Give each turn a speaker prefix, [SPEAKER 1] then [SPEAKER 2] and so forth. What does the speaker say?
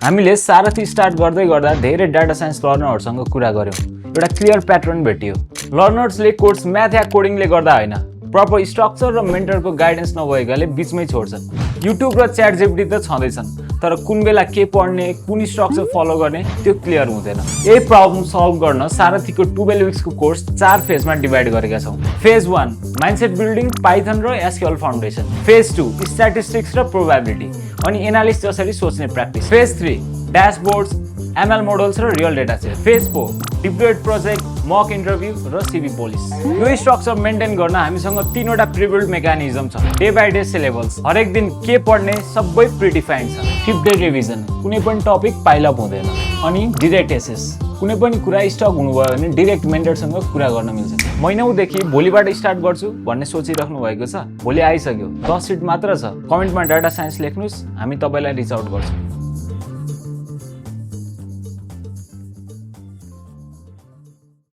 [SPEAKER 1] हामीले सारथी स्टार्ट गर्दै गर्दा धेरै डाटा साइन्स लर्नरहरूसँग कुरा गर्यौं। एउटा क्लियर प्याटर्न भेटियो। लर्नर्सले कोर्स म्याथ या कोडिङले गर्दा हैन, प्रपर स्ट्रक्चर र मेन्टरको गाइडेन्स नभएकाले बीचमै छोड्छन्। युट्युब र च्याट जीपीटी त छँदैछन्, तर कुन बेला के पढ्ने, कुन स्ट्रक्चर फलो गर्ने त्यो क्लियर हुँदैन। यही प्रब्लम सल्भ गर्न सारथीको 12 विक्सको कोर्स 4 फेजमा डिभाइड गरेका छौं। फेज 1 माइन्डसेट बिल्डिङ, पाइथन र एसक्यूएल फाउन्डेसन। फेज 2 स्ट्याटिस्टिक्स र प्रोबेबिलिटी अनि एनालिसिस जसरी सोच्ने प्र्याक्टिस। फेज 3 ड्याशबोर्ड्स, एमएल मोडल्स र real data set. Phase 4 diploid project, मक इन्टरभ्यु र सिभी पोलिस। यो स्ट्रक्चर मेन्टेन गर्न हामीसँग 3 वटा प्रिबिल्ड मेकानिजम छ। डे बाइ डे सिलेबस, हरेक दिन के पढ्ने सबै प्रिडिफाइन्ड छ। 5th डे रिभिजन, कुनै पनि टपिक पाइल अप हुँदैन। अनि डिरेक्ट एसेस, कुनै पनि कुरा स्टक हुनुभयो भने डिरेक्ट मेन्टरसँग कुरा गर्न मिल्छ। महिनौदेखि भोलिबाट स्टार्ट गर्छु भन्ने सोचिराख्नु भएको छ, भोलि आइसक्यो। 10 सिट मात्र छ। कमेन्टमा डाटा साइन्स लेख्नुस्, हामी तपाईलाई रिच आउट गर्छौं।